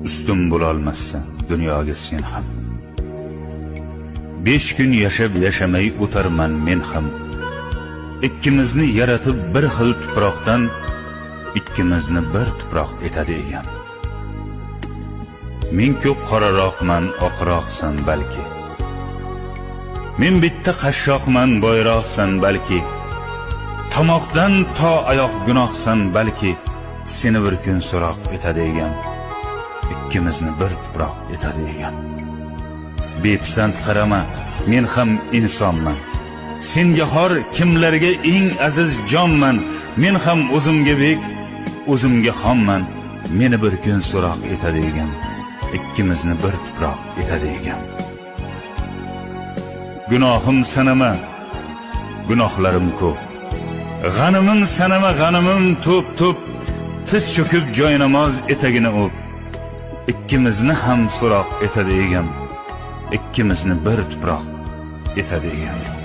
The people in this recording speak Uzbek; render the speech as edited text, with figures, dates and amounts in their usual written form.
Ustun bo'lolmassan dunyoga sen ham. 5 kun yashab, yashamay o'tarman men ham. Ikkimizni yaratib bir xil tuproqdan, ikkimizni bir tuproq etadi Egam. Men ko'p qoraroqman, oqroqsan balki. Men bitta qashshoqman, boyroqsan balki. Tomoqdan to oyoq gunohsan balki. Seni bir kun so'roq etadi Egam. Ikkimizni bir tuproq etadi Egam. Bepisand qarama, men ham insonman. Senga xor, kimlarga eng aziz jonman. Men ham o'zimga bek, o'zimga xonman. Meni bir kun so'roq etadi Egam. Ikkimizni bir tuproq etadi Egam. Gunohim sanama, gunohlarim ko'p. G'animim sanama, g'animim to'p to'p. Tiz cho'kib joy namoz etagini o'p. Ikkimizni ham so'roq etadi Egam. Ikkimizni bir tuproq etadi Egam.